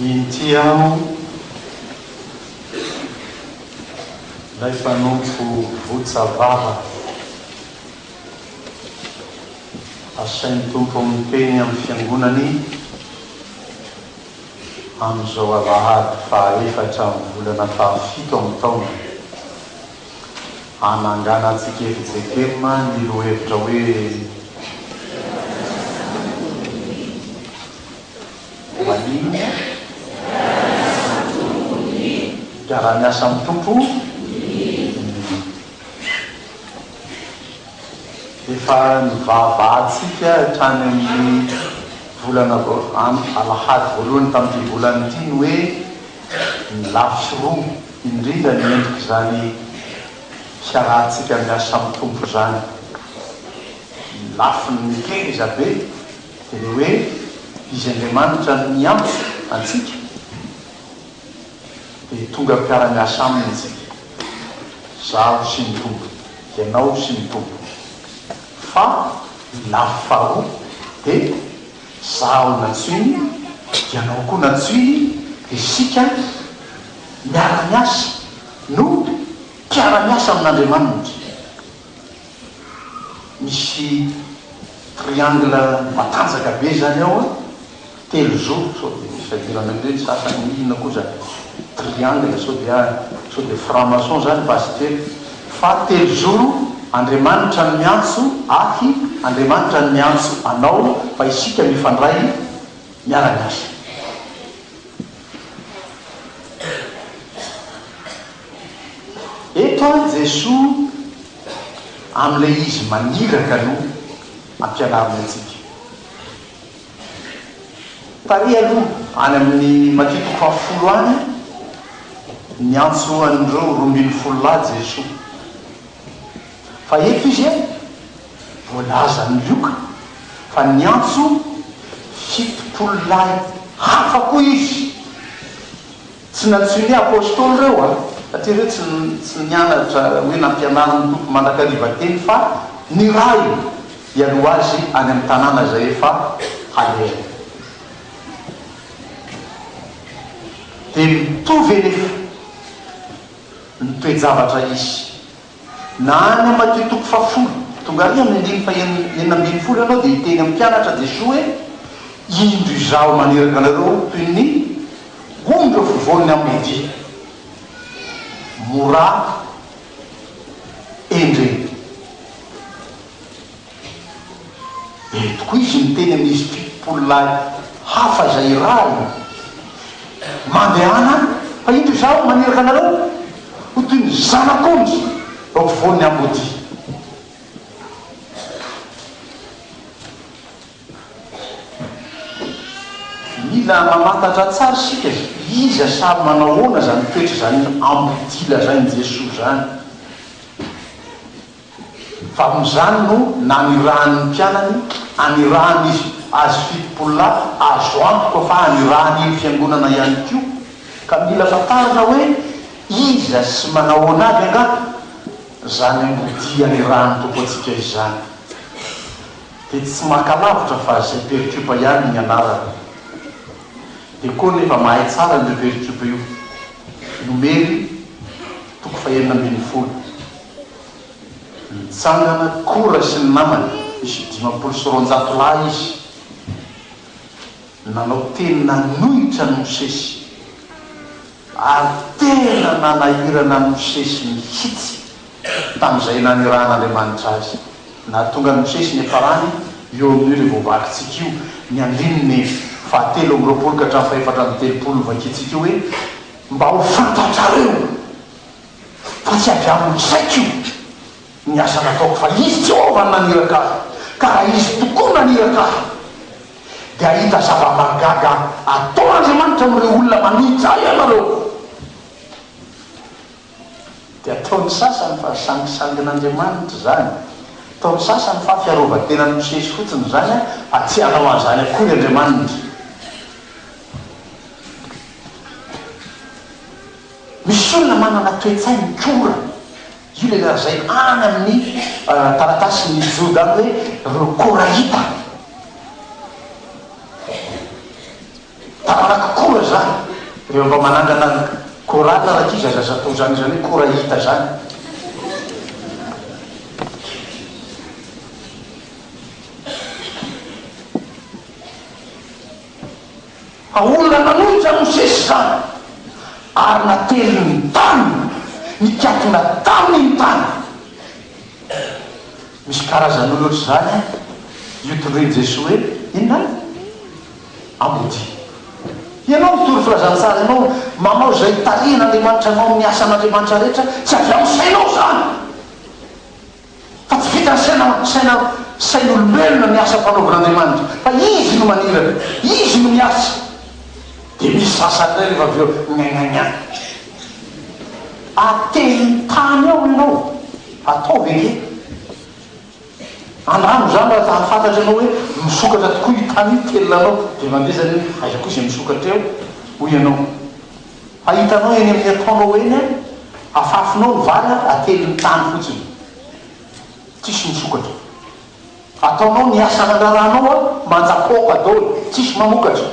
Inty aho, ilay mpanompo votsa vava. Asain'ny Tompo miteny amin'ny Fiangonany amin'izao alahady fahaefatra amin'ny volana fahafito amin'ny taona hananganantsika fjkm ny lohahevitra hoe Maninona? Mpiara-miasa amin'ny Tompo? Efa nivavahantsika hatrany amin'ny volana alahady voalohany tamin'ity volana ity ny hoe ny lafy roa, indrindra ny endrik'izany fiarahantsika miasa amin'ny Tompo izany. Ny lafiny ngeza be dia ilay hoe Izy Andriamanitra no miantso antsika. Dia tonga mpiara-miasa aminy isika, izaho sy ny Tompo, ianao sy ny Tompo. Fa ny lafy faharoa dia izaho nantsoiny, ianao koa nantsoiny, dia isika miara-miasa no mpiara-miasa amin'Andriamanitra. Misy triangle matanjaka be zany ao an, telozoro, sao dia misy fidirana indray ny sasany, inona koa zany triangle, sao dia sao dia franc maçon zany pasitera, fa telozoro, Andriamanitra no miantso ahy, Andriamanitra no miantso anao, fa isika mifandray miara-miasa. Eto an Jesoa amin'ilay izy maniraka no ampianariny antsika. Tary aloha any amin'ny Matio toko fahafolo any, niantso an'ireo 12 lahy Jesoa. Fa eto izy an, voalazan'i Lioka fa niantso 70 lahy hafa koa izy. Tsy nantsoiny hoe Apostoly ireo an, satria ireo tsy tsy nianatra hoe nampianarin'ny Tompo mandrakariva teny fa nirahiny hialoha azy any amin'ny tanàna izay efa halehany. Dia mitovy anefa ny toe-javatra hisy. Na any Matio toko fahafolo, tonga ary amin'ny andininy faha 16 ianao dia hiteny amin'ny mpianatra Jesoa hoe, Indro Izaho maniraka anareo toy ny ondry afovoan'ny ambodia. Mora endrena. Eto koa izy miteny amin'izy 70 lahy hafa izay irahiny, Mandehana, fa indro izaho maniraka anareo ho toy ny zanak'ondry eo ampovoan'ny ambodia. Mila mamantatra tsara isika iza sary manao ahoana izany toetra izany ambodia lazain'i Jesoa izany. Fa amin'izany no nanirahany ny mpianany, anirahany izy azy 70 lahy, azo antoka fa anirahany ny fiangonana ihany koa. Ka mila fantarina hoe iza sy manahoana avy angaha izany ambodia anirahan'ny Tompo antsika izany. Dia tsy maka lavitra fa izay perikopa ihany ny anarany. Dia koa nefa mahay tsara an'io perikopa io. Nomery toko fahenina ambin'ny folo. Nitsangana Kora sy ny namany, nisy 250 lahy izy, nanao teny nanohitra an'i Mosesy, ary tena nanahirana an'i Mosesy mihitsy tamin'izay nanirahan'Andriamanitra azy. Nahatonga an'i Mosesy niafarany eo amin'io ilay voavakintsika io, ny andininy fahatelo amby roapolo ka hatramin'ny fahefatra amby telopolo novakintsika io hoe, Mba ho fantatrareo fa tsy avy amin'ny saiko ny asa nataoko, fa Izy Jehovah no naniraka ahy, ka raha Izy tokoa no naniraka ahy, dia hahita zava-mahagaga ataon'Andriamanitra amin'ireo olona manohitra ahy ianareo. Dia ataon'ny sasany fa sangisangin'Andriamanitra izany, ataon'ny sasany fa fiarovan-tenan'i Mosesy fotsiny izany, fa tsy hanao an'izany akory Andriamanitra. Misy. Misy olona manana toe-tsaina mikora. Io ilay lazaina any amin'ny taratasin'i Joda any hoe ireo Korahita. Taranak'i Kora izany. Rehefa mba manangana chorale rankizy aza aza atao izany izany hoe Korahita izany. Fa olona nanohitra an'i Mosesy izany, ary nateliny ny tany, nikatona taminy ny tany. Misy karazan'olona ohatr'izany an, io tondroin'i Jesoa hoe inona? Ambodia. Ianao mitory filazantsara, ianao manao izay tarihan'Andriamanitra anao amin'ny asan'Andriamanitra rehetra, tsy avy amin'ny sainao izany. Fa tsy vitan'ny saina saina sain'olombelona ny asa ampanaovin'Andriamanitra, fa Izy no maniraka, Izy no miasa. Dia misy sasany indray rehefa avy eo gnagnagna. Atelin'ny tany ao ianao, ataovy ange. Andramo izany raha hahafantatra ianao hoe misokatra tokoa io tany io, telina anao. Dia mandeha izany hoe aiza koa izay misokatra eo, hoy ianao. Fa hitanao eny amin'ny ataonao eny an, afafinao ny vary an, atelin'ny tany fotsiny. Tsisy misokatra. Ataonao ny asa nandraranao an, manjakoaka daholo, tsisy mamokatra.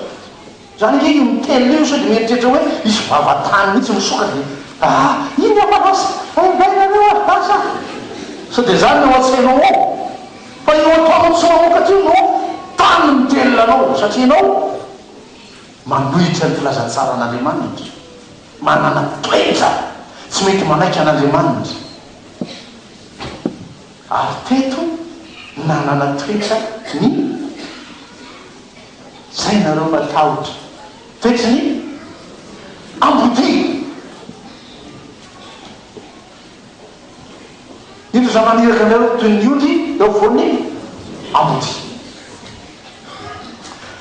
Zany ange io mitelina io sao dia mieritreritra hoe hisy vava-tany mihitsy misokatra dia ah, inona fa lasa, hay nareo ah, lasa. Sao dia zany no ao an-tsainao ao. Fa io ataonao tsy mamokatra io no tany mitelina anao satria ianao Manohitra ny filazantsaran'Andriamanitra, manana toetra tsy mety manaiky an'Andriamanitra, ary teto nanana toetra ny zay nareo matahotra, toetry ny ambodia. Indro izaho maniraka anareo toy ny ondry eo afovoan'ny ambodia.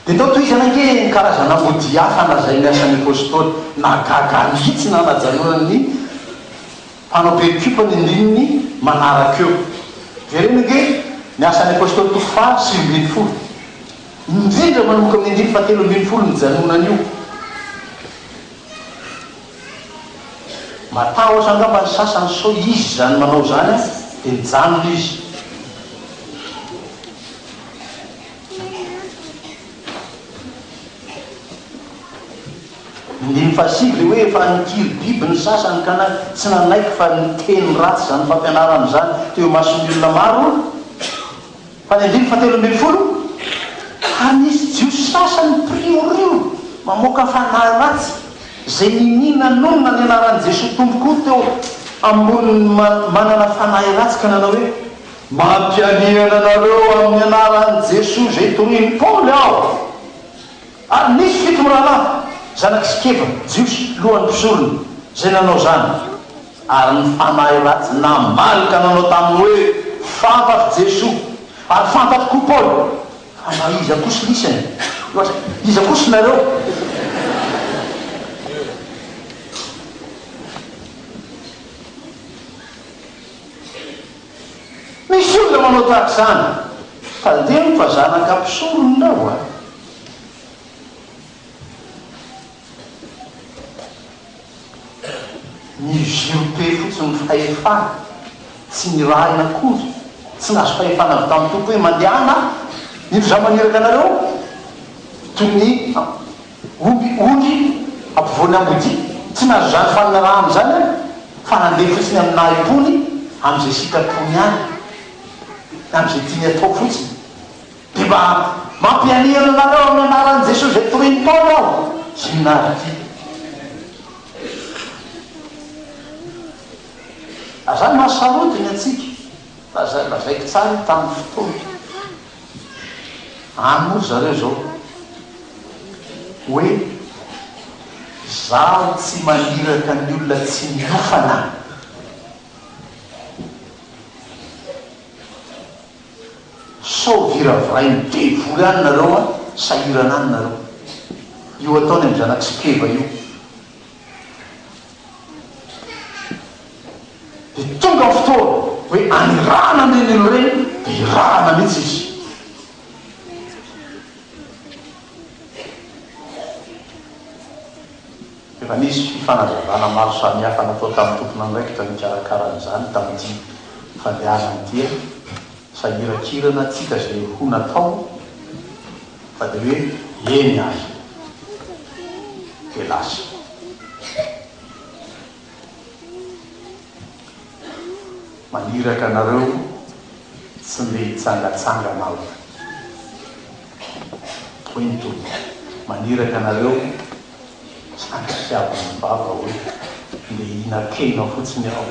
Dia tao tohizana ange ny karazana ambodia hafa lazain'ny Asan'ny Apostoly. Nahagaga ahy mihitsy na najanonan'ny mpanao perikopa ny andininy manaraka eo. Jerena ange ny Asan'ny Apostoly toko faha 19. Indrindra manomboka amin'ny andininy faha 13 nijanonany io. Matahotra angamba ny sasany sao izy izany manao izany dia mijanona izy. Andininy fahasivy ilay hoe efa nikiry biby ny sasany ka na tsy nanaiky fa niteny ratsy izany fampianarana izany teo imason'ny olona maro. Fa ny andininy fahatelo ambinifolo, Ary nisy Jiosy sasany mpiriorio mamoaka fanahy ratsy, izay ninia nanonona ny anaran'i Jesoa Tompo koa teo ambonin'ny manana fanahy ratsy ka nanao hoe, Mampianiana anareo amin'ny anaran'i Jesoa izay torian'i Paoly aho. Ary nisy fito mirahalahy, zanak'i Skeva, Jiosy, lohan'ny mpisorona, izay nanao izany. Ary ny fanahy ratsy namaly ka nanao taminy hoe, Fantatro Jesoa, ary fantatro koa Paoly, fa mba iza kosa lisany? Ohatra, iza kosa nareo? Misy olona manao tahaka izany. Tandremo fa zanaka mpisorona ireo a! Mi-usurper fotsiny ny fahefana, tsy nirahina akory, tsy nahazo fahefana avy tamin'ny Tompo hoe mandehana, indro izaho maniraka anareo toy ny omby ondry ampovoan'ny ambodia. Tsy nahazo izany fanirahana izany aho fa nandeha fotsiny amin'ny nahim-pony, amin'izay sitrapony ihany, amin'izay tiany atao fotsiny. Dia mba mampianiana anareo amin'ny anaran'i Jesoa izay torian'i Paoly aho. Inona ary ity? Ary izany mahasarotiny antsika. Lazai, lazaiko tsara io tamin'ny fotoana. Any moa ry zareo izao hoe izaho tsy maniraka ny olona tsy miofana. Sao viravirain'ny devoly any nareo an, sahirana any nareo. Io ataony amin'ny zanak'i Skeva io. Dia tonga ny fotoana hoe anirahana an'ireny olona ireny, dia irahana mihitsy izy. Efa nisy fifanazavana maro samihafa natao tamin'ny tompon'andraikitra nikarakara an'izany tamin'ity fandehanana ity. Sahirakirana tsika izay ho natao fa dia hoe eny ary dia lasa. Maniraka anareo tsy ndeha hitsangatsangana aho. Hoy ny Tompo, maniraka anareo sanatria ny vava hoe ndeha hihinan-kena fotsiny aho.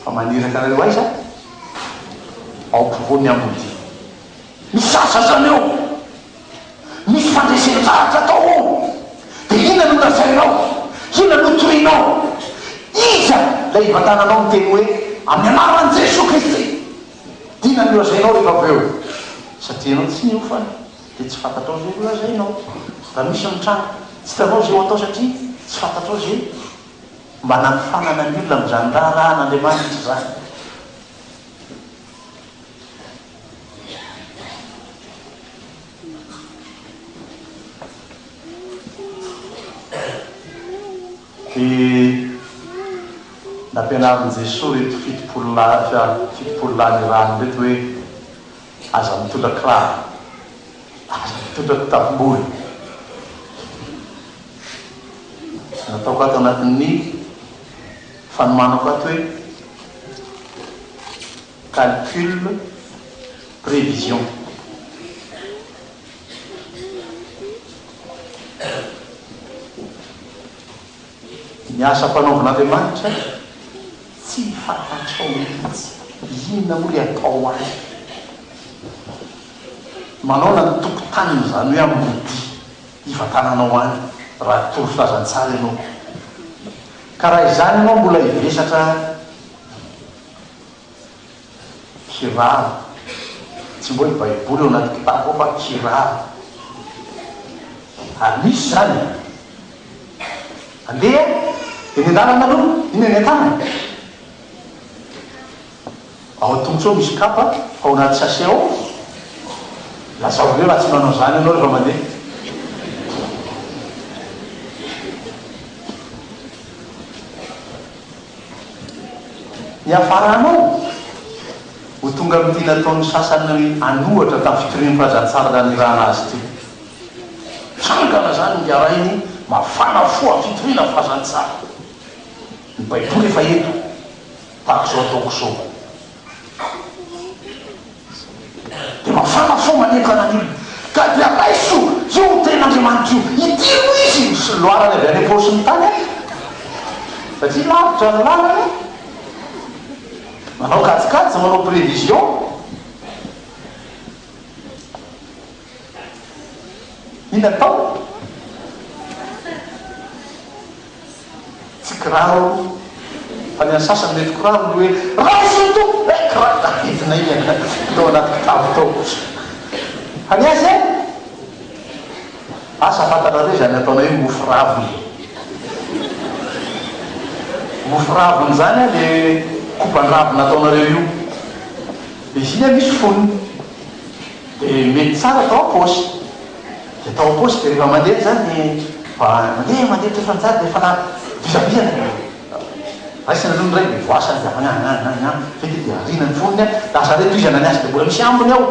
Fa maniraka anareo aiza? Ao ampovoan'ny ambodia. Misy asa zany eo! Misy fandresen-dahatra atao ao! Dia inona no lazainao? Inona no torinao? Iza ilay hivantananao miteny hoe, Amin'ny anaran'i Jesoa Kristy! Dia inona no lazainao rehefa avy eo? Satria ianao tsy niofana, dia tsy fantatrao izay holazainao. Raha misy mitranga, tsy hitanao izay ho atao satria tsy fantatrao izay mba nanofanana ny olona amin'izany raharahan'Andriamanitra izany. Dia nampianarin'i Jesoa ireto 70 lahy, 70 lahy nirahany ireto hoe, Aza mitondra kiraro, aza mitondra kitapom-bola. Nataoko ato anatin'ny fanomanako ato hoe calcul prévision. Ny asa ampanaovin'Andriamanitra tsy fantatrao mihitsy inona moa ilay atao any. Manaona ny tokotaniny izany hoe ambodia hivantananao any raha hitory filazantsara ianao. Ka raha izany ianao mbola hivesatra Kiraro. Tsy mba hoe baiboly ao anaty kitapo ao fa kiraro. Ary misy izany e. Andeha eny an-dalana aloha, inona eny an-tanana? Ao an-tongotra ao misy kapa, fa ao anaty sachet ao, lazao ireo raha tsy manao izany ianao rehefa mandeha. Niafaranao ho tonga amin'ity nataon'ny sasany an'ohatra tamin'ny fitorian'ny filazantsara nanirahana azy ity. Trangana izany ny rainy mafana fo amin'ny fitoriana filazantsara. Ny Baiboly efa eto, tahaka izao ataoko izao. Dia mafana fo manentana ny olona. Ka dia raiso io tenin'Andriamanitra io. Ity hoy izy, misy loharany avy any am-paosiny tany an! Satria lavitra ny lalana. Manao kajikajy, manao prévision. Inona atao? Tsy kiraro aloha fa ny an'ny sasany mety kiraro ny hoe raiso ny Tompo eh kiraro tadidina iny an tao anaty kitapo tao fa ny azy eh asa fantanareo izany ataonay hoe mofo ravina mofo ravina izany an le koban-dravina ataonareo io dia izy iny an misy fonony dia mety tsara atao am-paosy Dia tao am-paosy dia rehefa mandeha izany dia fa mandeha mandeha toetra-njary dia efa na vizabizana dia raisina aloha ny iray dia voasana dia any any any any vita dia ariana ny fonony an, lasa indray tohizana ny asa dia mbola misy ambiny ao.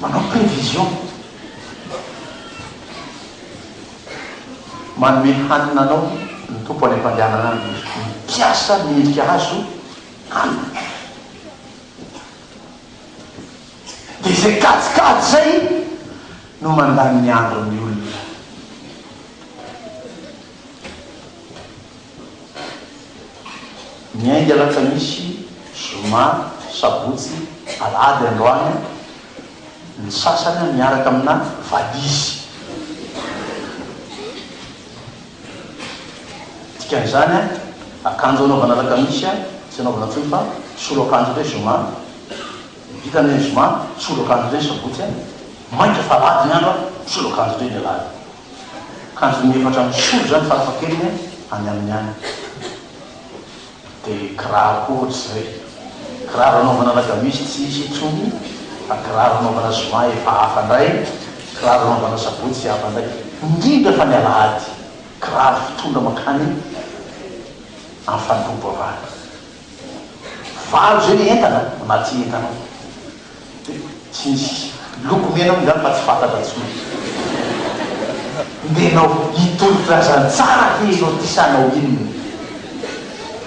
Manao prévision. Manome hanina anao ny Tompo any am-pandehanana any. Ny mpiasa mendrika azo hanina. Dia izay kajikajy izay no mandany ny andron'ny olona. Miainga alakamisy, zoma, sabotsy, alahady androany ny sasany miaraka amina valizy. Dikan'izany, akanjo anaovana alakamisy tsy anaovana intsony fa misolo akanjo indray zoma. Vita ny zoma, misolo akanjo indray ny sabotsy an! Mainka fa alahady ny andro an, misolo akanjo indray ny alahady. Akanjo inefatra misolo izany farafahakeliny an, any aminy any. Dia kiraro koa ohatr'izay. Kiraro anaovana alakamisy tsy hisy intsony fa kiraro anaovana zoma efa hafa indray. Kiraro anaovana sabotsy hafa indray, indrindra fa ny alahady, kiraro fitondra mankany amin'ny fanompoam-pivavahana. Valo izay ny entana anaty entana ao. Dia sy ny sisa. Loko mena moa izany fa tsy fantatra intsony. Ndeha hitory filazantsara ve ianao ity sa hanao inona?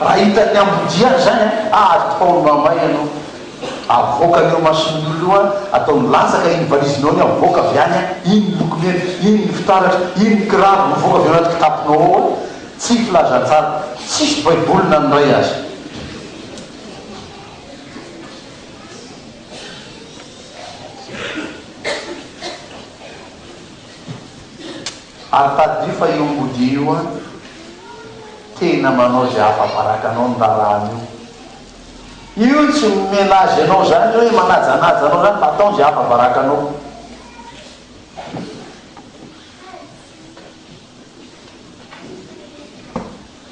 Raha hitan'ny ambodia any izany an, ataony mamay ianao. Avoakany eo imason'ny olona io an, ataony latsaka iny valizinao iny, avoaka avy any an, iny ny lokomena, iny ny fitaratra, iny ny kiraro mivoaka avy ao anaty kitaponao ao an. Tsy filazantsara, tsisy baiboly na ny iray aza. Ary tadidio fa io Mody io an, tena manao izay ahafabaraka anao ny raharahany io. Io tsy mi-menage anao izany hoe manajanaja anao izany fa ataony izay ahafabaraka anao.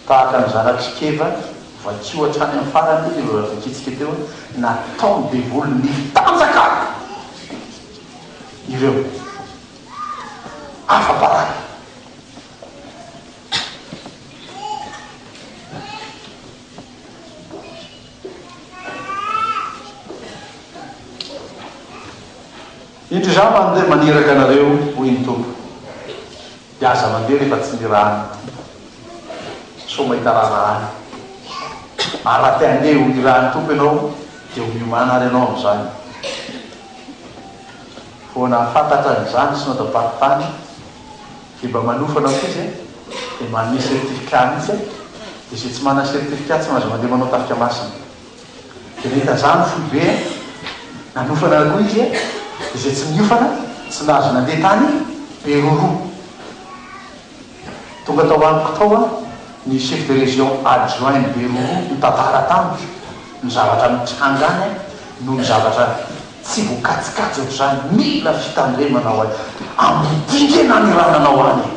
Tahaka ny zanak'i Keva, vakio hatrany amin'ny farany ilay izy vakintsika teo, nataon'ny devoly nitanjaka ireo. Afa-baraka. Indro izaho mandeha maniraka anareo, hoy ny Tompo. Dia aza mandeha rehefa tsy nirahan'ny Tompo. Sao mahita raharaha any. Ary raha te handeha ho nirahan'ny Tompo ianao, dia ho miomàna ary ianao amin'izany. Vao nahafantatra an'izany ny Synodam-paritany, dia mba manofana koa izy e, dia manome certificat mihitsy e, dia izay tsy manana certificat tsy mahazo mandeha manao tafika masina. Dia nahita an'izany ny foibe e, nanofana koa izy e, dia izay tsy niofana tsy nahazo nandeha tany Beroroha. Tonga tao amiko tao an, ny chef de région adjoint ny Beroroha nitantara tamiko ny zavatra mitranga any an, noho ny zavatra tsy voakajikajy ohatr'izany, mila fitandremana ho ahy. Ambodia nge nanirana anao any e!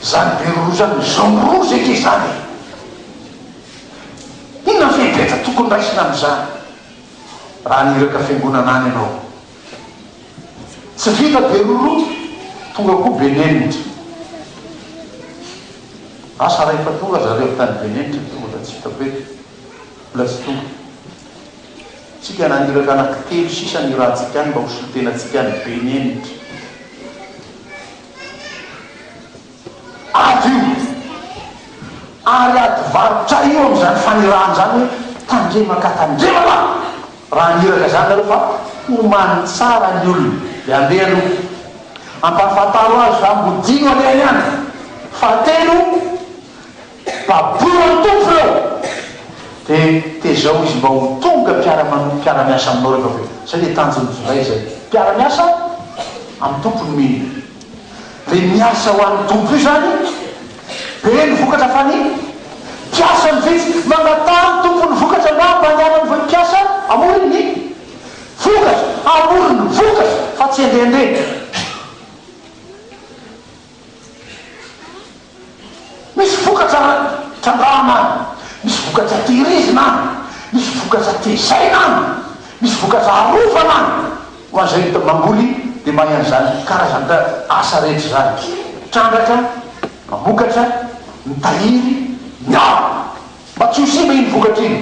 Izany Beroroha izany zone rouge ange izany e! Inona ny fepetra tokony raisina amin'izany raha haniraka fiangonana any ianao? Tsy vita Beroroha, tonga koa Benenitra. Asa raha efa tonga zareo avy tany Benenitra ve mbola tsy hitako eto. Mbola tsy tonga. Tsika naniraka anankitelo sisa ny irahantsika any mba ho solontenantsika any Benenitra. Ady io! Ary ady varotra io amin'izany fanirahana izany hoe tandrema ka tandremana raha haniraka izany nareo fa homany tsara ny olona dia andeha aloha ampahafantaro azy fa ambodino alehany any fahatelo baboa ny Tompo ireo dia tezao izy mba ho tonga mpiara-manompo mpiara-miasa aminao rehefa avy eo izay ilay tanjon'ny jolay izay mpiara-miasa amin'ny Tompo ny mino Le miasa ho an'ny Tompo io zany, be ny vokatra fa ny mpiasa no vitsy. Mangataha ny Tompo ny vokatra mba hampandehanany ny mpiasa hamory ny vokatra, hamory ny vokatra fa tsy handehandeha. Misy vokatra trandrahana any, misy vokatra tehirizina any, misy vokatra tezaina any, misy vokatra arovana any. Ho an'izay mamboly dia mahay an'izany karazana asa rehetra izany, mitrandraka, mamokatra, mitahiry, miaro mba tsy ho simba iny vokatra iny.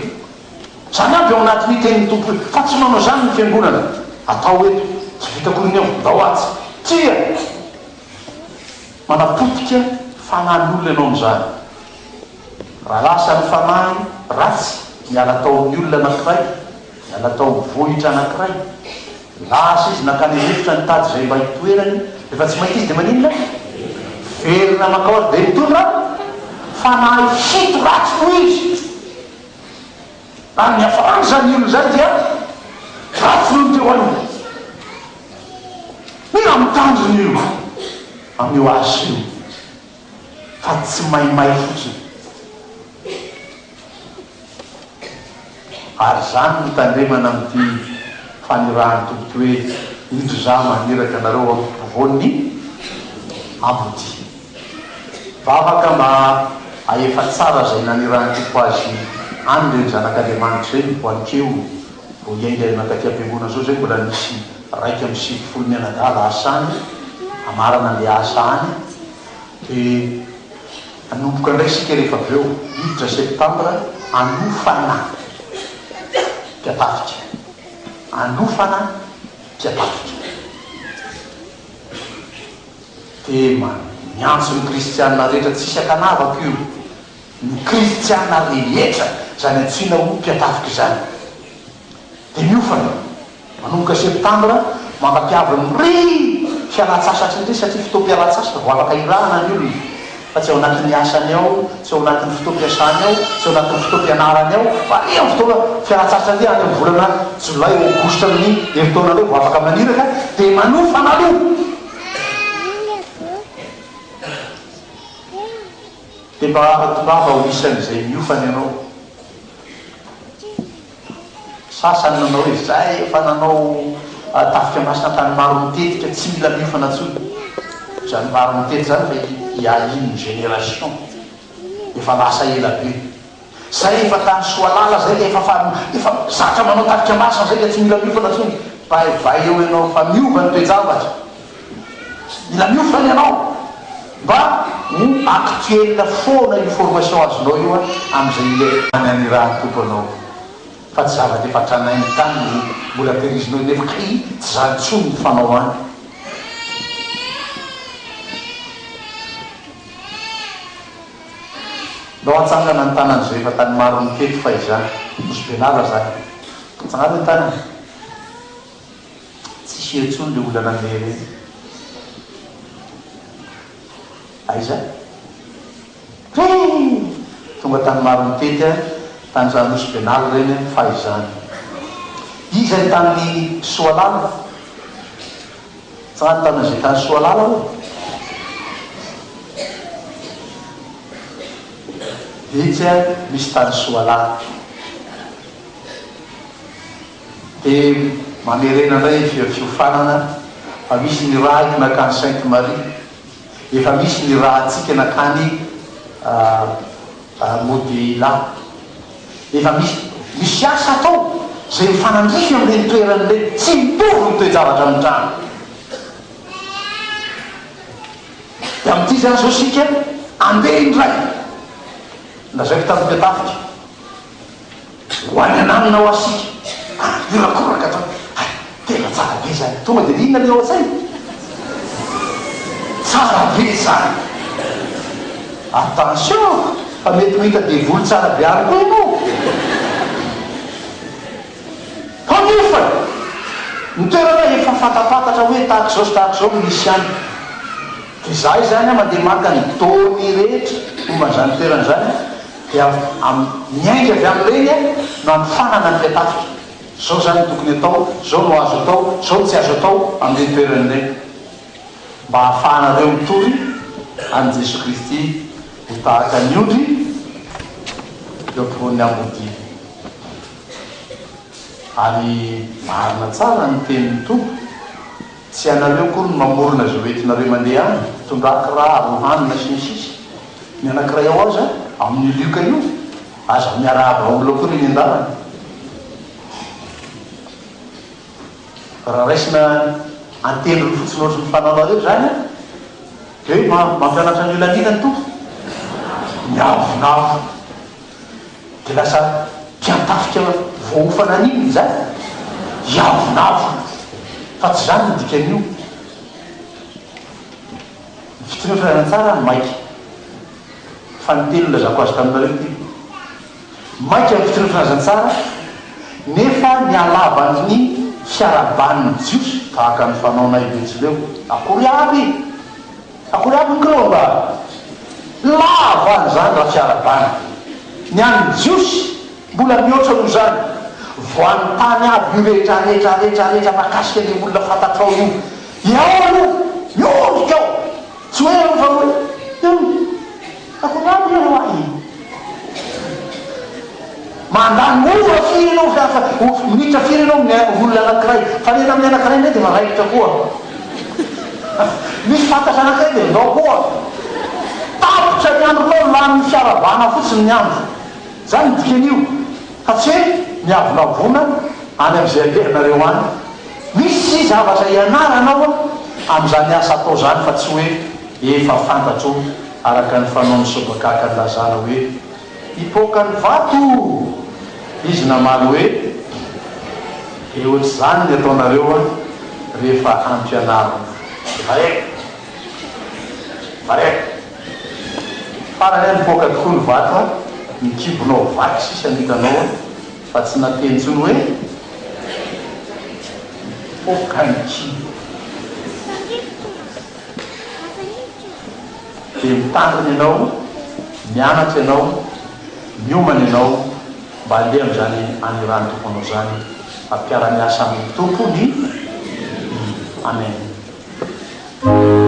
Izany aby ao anatin'io tenin'ny Tompo io, fa tsy manao izany ny fiangonana. Atao eto, tsy vita akory ny ao, ndao atsy. Tsia! Manapotika fanahin'olona ianao amin'izany. Raha lasa ny fanahy ratsy niala tao amin'ny olona anankiray, niala tao amin'ny vohitra anankiray, lasa izy nankany an'efitra nitady izay mba hitoerany, rehefa tsy mahita izy dia maninona? Miverina mankao ary dia mitondra fanahy fito ratsy noho izy. Ary niafarany izany olona izany dia ratsy noho ny teo aloha. Mila mitandrina io amin'io asa io fa tsy maimay fotsiny. Ary izany no tandremana amin'ity fanirahan'ny Tompo ity hoe, Indro Izaho maniraka anareo ao ampovoan'ny ambodia. Vavaka mba hahefa tsara izay nanirahan'ny Tompo azy any ireny zanak'Andriamanitra ireny ho ankeo vao hiainga mankaty am-piangonana zao izay mbola nisy 91 mianadahy lasa any. Hamarana an'ilay asa any dia hanomboka indray isika rehefa avy eo, hiditra septambra, hanofana mpiatafika. Hanofana mpiatafika. Dia miantso ny kristiana rehetra tsisy ankanavaka io, ny kristiana rehetra izany antsoina ho mpiatafika izany. Dia miofana. Manomboka septambra mandra-piavin'ny ry fialan-tsasatra indray satria fotoam-pialan-tsasatra vao afaka irahana ny olona fa tsy ao anatin'ny asany ao, tsy ao anatin'ny fotoam-piasany ao, tsy ao anatin'ny fotoam-pianarany ao fa any amin'ny fotoana fialan-tsasatra indray any amin'ny volana jolay, aogositra amin'ny herintaona indray vao afaka maniraka dia manofana aloha. Dia mba tongava ho isan'izay miofana ianao. Sasany nanao hoe zay efa nanao tafika masina tany Maromitety ka tsy mila miofana tsony. Zany Maromitety zany fa il y a une génération efa lasa ela be. Zay efa tany Soalala zay ka efa fa efa zatra manao tafika masina zay ka tsy mila miofana tsony. Vaivay eo ianao fa miova ny toe-javatra. Mila miofana ianao mba ho actuel foana io formation azonao io amin'izay ilay anirahan'ny Tompo anao fa tsy zavatra efa tranainy tany no mbola tehirizinao nefa kay tsy izany intsony ny fanao any. Ndao atsangana ny tanan'izay efa tany maro nitety fahizany. Nosy Belala zany. Atsangano ny tanana. Tsisy eo intsony le olona nandeha ireny. Aiza? Hii! Tonga tany Maromitety an, tany Anosy Benala ireny an, fahizany. Iza ny tany Soalala? Tsa ny tany izay tany Soalala hono? Vitsy an, misy tany Soalala. Dia mamerena indray ny fiofanana fa misy ny rahiko nakany Sainte Marie, efa misy ny rahantsika nakany Modela. Efa misy misy asa atao izay mifanandrify amin'ireny toerana ireny, tsy mitovy ny toe-javatra mitranga. Dia amin'ity izany izao isika andeha indray, lazaiko tamin'ny mpiatafika, Ho any ananona hoa sika ary miorakoraka atao hay tena tsara be zany tonga dia inona le ao antsaina? Tsara be zany! Attention fa mety ho hita devoly tsara be any koa ianao! Mpamofana! Ny toerana efa fantapantatra hoe tahaka izao sy tahaka izao no misy any. Dia izahay izany mandeha maka ny données rehetra momba an'izany toerana izany Dia miainga avy amin'ireny no hanofanana ny mpiatafika. Izao izany no tokony atao, izao no azo atao, izao no tsy azo atao amin'ireny toerana ireny. Mba hahafahanareo mitory an'i Jesoa Kristy ho tahaka ny ondry eo ampovoan'ny ambodia. Ary marina tsara ny tenin'ny Tompo, tsy ianareo akory no mamorona izay ho entinareo mandeha any, tondrà kiraro, hanina, sy ny sisa. Ny anankiray ao aza, amin'io Lioka io, aza miarahaba olona akory eny an-dalana. Raha raisina an-tendrony fotsiny ohatry ny fanaonareo izany an, dia hoe mampianatra ny olona an'ina ny Tompo? Miavonavona. Dia lasa mpiantafika voaofana an'inona izany? Hiavonavona. Fa tsy izany no dikan'io. Ny fitoriana filazantsara maika. Fanintelony nilazako azy taminareo ity. Maika ny fitoriana filazantsara nefa ny halavan'ny fiarahaban'ny Jiosy tahaka ny fanaonay Betsileo. Akory aby! Akory aby ny kireo mba! Lava an'izany raha fiarahabana. Ny an'ny Jiosy mbola mihoatra noho izany. Voanontany aby io rehetra rehetra rehetra rehetra mahakasika ilay olona fantatrao io. Eo aloha, miondrika ao, tsy hoe eo fa hoe eo, akory aby ianao ahy. Mandany ora firy ianao fa minitra firy ianao amin'ny olona anankiray, fa rehefa amin'ny anankiray indray dia efa raikitra koa. Misy fantatra anankiray dia ndao koa. Tapitra ny andronao, lanin'ny fiarahabana fotsiny ny andro. Izany no dikan'io, fa tsy hoe miavonavona any amin'izay alehanareo any. Misy zavatra ianarana ao an! amin'izany asa atao izany fa tsy hoe efa fantatro araka ny fanaon'ny sobakaka nilazana hoe hipoaka ny vato! Izy namaly hoe dia ohatr'izany ny ataonareo an rehefa ampianarina. Vrai! Vrai! Farany an nipoaka tokoa ny vato an, ny kibonao vaky sisa no hitanao an, fa tsy nateny intsony hoe mipoaka ny kibo. Dia mitandrina ianao, mianatra ianao, miomana ianao mba handeha amin'izany anirahan'ny Tompo anao izany, fa mpiara-miasa amin'ny Tompo ny Amen.